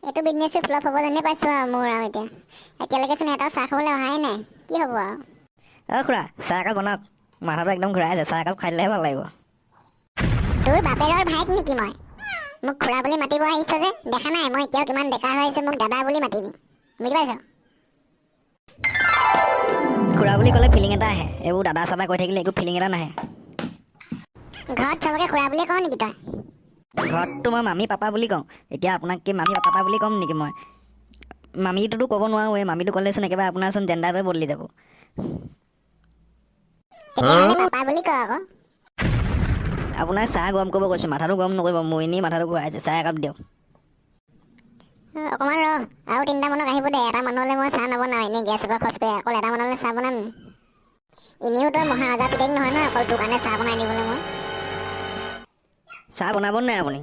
এইটো বিজনেছো ফ্লপ হ'ব যেনে পাইছোঁ আৰু মোৰ আৰু এতিয়া এতিয়ালৈকেচোন এটাও চাহ খাবলৈ অহাই নাই, কি হ'ব আৰু? অ' খুৰা, চাহ একাপ বনাওক। মাথাটো একদম ঘূৰাই আছে, চাহ একাপ খাই দিলেহে ভাল লাগিব। তোৰ বাপেৰৰ ভাইক নেকি মই? মোক খুৰা বুলি মাতিব আহিছ যে? দেখা নাই মই এতিয়াও কিমান ডেকা হৈ আহিছোঁ? মোক দাদা বুলি মাতিবি, বুজি পাইছ? খুৰা বুলি ক'লে ফিলিং এটা আহে। এইবোৰ দাদা চাদা কৈ থাকিলে একো ফিলিং এটা নাহে। ঘৰত চবকে খুৰা বুলিয়ে কওঁ নেকি তই? ঘৰততো মই মামী পাপা বুলি কওঁ। এতিয়া আপোনাক কি মামী পাপা বুলি ক'ম নেকি মই? মামীটোতো ক'ব নোৱাৰোঁ। এই মামীটো ক'লেচোন একেবাৰে আপোনাৰচোন জেণ্ডাৰটোৱে বদলি যাব। তেতিয়াহ'লে পাপা বুলি কওঁ আকৌ। আপোনাক চাহ গৰম কৰিব কৈছোঁ, মাথাটো গৰম নকৰিব। মোৰ এনেই মাথাটো ঘূৰাই আছে। চাহ একাপ দিয়ক। অকণমান ৰ, আৰু তিনিটা মানক আহিব দে। এটা মানুহলৈ মই চাহ নবনাওঁ। এনেই গেছ পৰা খৰচ কৰি অকল এটা মানুহলৈ চাহ বনাম নি? এনেও তই মহাৰাজা পিতেক নহয় নহয়, অকল তোৰ কাৰণে চাহ বনাই দিবলৈ মই। চাহ বনাব নাই আপুনি?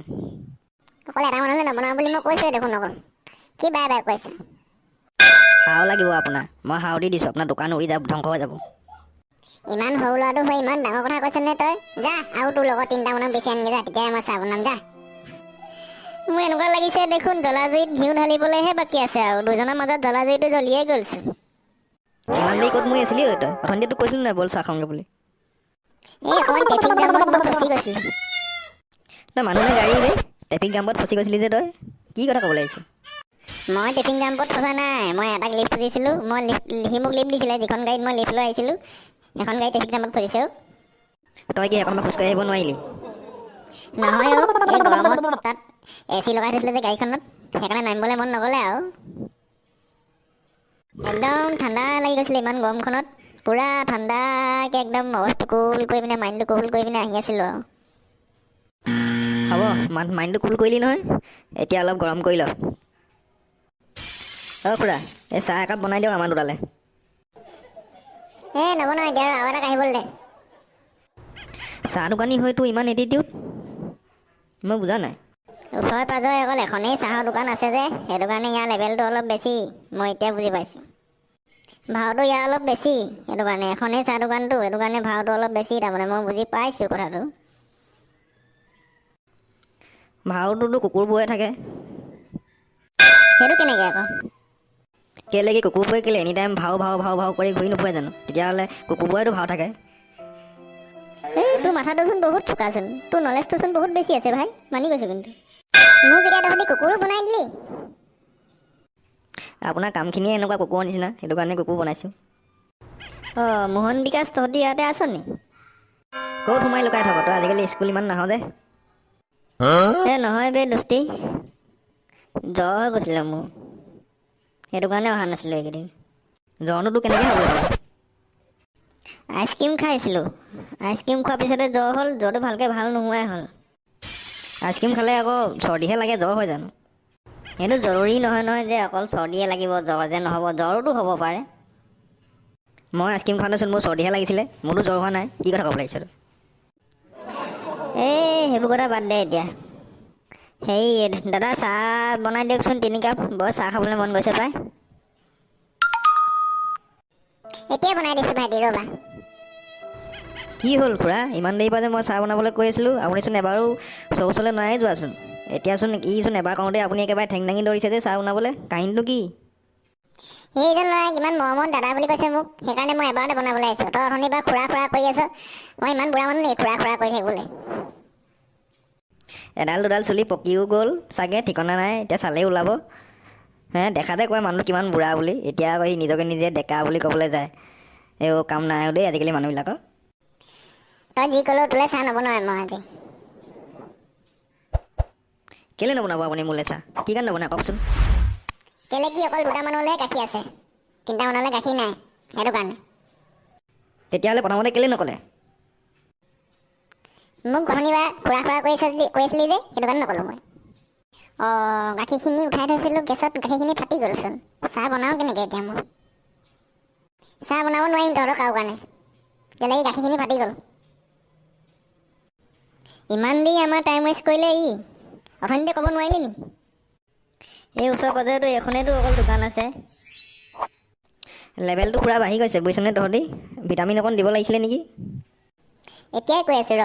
অকল এটা মানুহলৈ নবনাওঁ বুলি মই কৈছোৱে দেখোন। অকল কি বাৰে বাৰে কৈছে? হাও লাগিব আপোনাৰ, মই হাও দি দিছোঁ, আপোনাৰ দোকান উৰি যাব, ধ্বংস হৈ যাব। ইমান সৰু ল'ৰাটো হৈ ইমান ডাঙৰ কথা কৈছ নে তই? যা, আৰু তোৰ লগত তিনিটা মানক বেছি আনগে যা, তেতিয়াহে মই চাহ বনাম, যা। মোৰ এনেকুৱা লাগিছে দেখোন, জ্বলা জুইত ঘিউ ঢালিবলৈহে বাকী আছে আৰু। দুজনৰ মাজত জ্বলা জুইটো জ্বলিয়ে গ'লচোন। ইমান দেৰি ক'ত মৰি আছিলি ঐ তই? অথনিতে তোক কৈছিলোঁ নাই ব'ল চাহ খাওঁগৈ বুলি? এই অকণমান ট্ৰেফিক জামত মই ফচি গৈছিলোঁ। তই মানুহ নে গাড়ী বে? ট্ৰেফিক জামত ফচি গৈছিলি যে তই, কি কথা ক'বলৈ আহিছ? মই ট্ৰেফিক জামত ফচা নাই। মই এটাক লিফ্ট খুজিছিলোঁ। মই লিফ্ট, সি মোক লিফ্ট দিছিলে। যিখন গাড়ীত মই লিফ্ট লৈ আহিছিলোঁ, সেইখন গাড়ী ট্ৰেফিক জামত ফচিছে অ'। তই কি সেইখন খোজকাঢ়ি আহিব নোৱাৰিলি? নহয় অ', এই গৰমত তাত এ চি লগাই থৈছিলে যে গাড়ীখনত, সেইকাৰণে নামিবলৈ মন নগ'লে আৰু। একদম ঠাণ্ডা লাগি গৈছিলে ইমান গৰমখনত। পূৰা ঠাণ্ডাকৈ একদম মগজটো কুল কৰি পিনে, মাইণ্ডটো কুল কৰি পিনে আহি আছিলোঁ আৰু। হ'ব, মাইণ্ডটো কুল কৰিলি নহয়, এতিয়া অলপ গৰম কৰি ল। অ' খুৰা, এই চাহ একাপ বনাই দিয়ক আমাৰ দুটালৈ। এই নবনাওঁ এতিয়া, আৰু এটাক আহিবলৈ দে। চাহ দোকানী হয়তো ইমান এটিটিউড, মই বুজা নাই। ওচৰে পাঁজৰে অকল এখনেই চাহৰ দোকান আছে যে, সেইটো কাৰণে ইয়াৰ লেভেলটো অলপ বেছি। মই এতিয়া বুজি পাইছোঁ, ভাওটো ইয়াৰ অলপ বেছি। সেইটো কাৰণে এখনেই চাহ দোকানটো, সেইটো কাৰণে ভাওটো অলপ বেছি তাৰমানে। মই বুজি পাইছোঁ কথাটো। ভাওটোতো কুকুৰবোৰে থাকে। সেইটো কেনেকৈ আকৌ? কেলে কি, কুকুৰবোৰে কেলে এনি টাইম ভাও ভাও ভাও ভাও কৰি ঘূৰি নুফুৰে জানো? তেতিয়াহ'লে কুকুৰবোৰেতো ভাও থাকে। এই তোৰ মাথাটোচোন বহুত চোকাচোন, তোৰ নলেজটোচোন বহুত বেছি আছে ভাই, মানি গৈছোঁ কিন্তু। মোক এতিয়া তহঁতি কুকুৰো বনাই দিলি। আপোনাৰ কামখিনিয়ে এনেকুৱা কুকুৰৰ নিচিনা, সেইটো কাৰণে কুকুৰ বনাইছোঁ। অঁ মোহন, বিকাশ, তহঁতি ইয়াতে আছ নি? ক'ত সোমাই লুকাই থাক তই? আজিকালি স্কুল ইমান নাহ যে? এ নহয় বে দোস্তি, জ্বৰ হৈ গৈছিলে মোৰ, সেইটো কাৰণে অহা নাছিলোঁ এইকেইদিন। জ্বৰনো তোৰ কেনেকৈ হ'ব লাগে? আইচক্ৰীম খাইছিলোঁ। আইচক্ৰীম খোৱাৰ পিছতে জ্বৰ হ'ল। জ্বৰটো ভালকৈ ভাল নোহোৱাই হ'ল। আইচক্ৰীম খালে আকৌ চৰ্দিহে লাগে, জ্বৰ হয় জানো? সেইটো জৰুৰী নহয় নহয় যে অকল চৰ্দিয়ে লাগিব, জ্বৰ যে নহ'ব। জ্বৰোতো হ'ব পাৰে। মই আইচক্ৰীম খাওঁতেচোন মোৰ চৰ্দিহে লাগিছিলে, মোৰতো জ্বৰ হোৱা নাই। কি কথা ক'ব লাগিছ তই? এই সেইবোৰ কথা বাদ দে এতিয়া। হেৰি দাদা, চাহ বনাই দিয়কচোন 3 কাপ। বৰ চাহ খাবলৈ মন গৈছে পাই। এতিয়া বনাই দিছোঁ ভাইটি, ৰ'বা। কি হ'ল খুৰা, ইমান দেৰি পৰা যে মই চাহ বনাবলৈ কৈ আছিলোঁ, আপুনিচোন এবাৰো চৌ ওচৰলৈ নাই যোৱাচোন। এতিয়াচোন ইচোন এবাৰ কওঁতে আপুনি একেবাৰে ঠেং দাঙি ধৰিছে যে চাহ বনাবলৈ, কাহিনীটো কি? সেইজন ল'ৰাই কিমান মৰমত দাদা বুলি কৈছে মোক, সেইকাৰণে মই এবাৰতে বনাবলৈ আহিছোঁ। তই অথনিৰ পৰা খুৰা খুৰা কৰি আছ। মই ইমান বুঢ়া মানুহ নেকি খুৰা খুৰা কৰি থাকিবলৈ? এডাল দুডাল চুলি পকিও গ'ল চাগে, ঠিকনা নাই, এতিয়া চালেই ওলাব হে। দেখাতে কয় মানুহ কিমান বুঢ়া বুলি, এতিয়া আকৌ সি নিজকে নিজে ডেকা বুলি ক'বলৈ যায়। এইবোৰ কাম নাই আৰু দেই আজিকালি মানুহবিলাকৰ। তই যি ক'লেও তোলৈ চাহ নবনাওঁ মই আজি। কেলৈ নবনাব আপুনি মোলৈ চাহ? কি কাৰণে নবনায় কওকচোন? কেলে কি, অকল দুটা মানুহলৈহে গাখীৰ আছে, তিনিটা মানুহলৈ গাখীৰ নাই, সেইটো কাৰণে। তেতিয়াহ'লে প্ৰথমতে কেলৈ নক'লে? মোক অথনি বা খুৰা খুৰা কৰি আছিলি কৈ আছিলি যে, সেইটো কাৰণে নক'লোঁ মই। অঁ, গাখীৰখিনি উঠাই থৈছিলোঁ গেছত, গাখীৰখিনি ফাটি গ'লচোন। চাহ বনাওঁ কেনেকৈ এতিয়া মই? চাহ বনাব নোৱাৰিম তহঁতৰ কাৰো কাৰণে, কেলে কি গাখীৰখিনি ফাটি গ'ল। ইমান দেৰি আমাৰ টাইম ৱেষ্ট কৰিলে ই, অথনিতে ক'ব নোৱাৰিলি নি? এই ওচৰ পাজৰেতো এইখনেইতো অকল দোকান আছে। লেভেলটো খুৰা বাঢ়ি গৈছে, বুজিছনে? তহঁতি ভিটামিন অকণ দিব লাগিছিলে নেকি? এতিয়াই কৈ আছোঁ ৰ।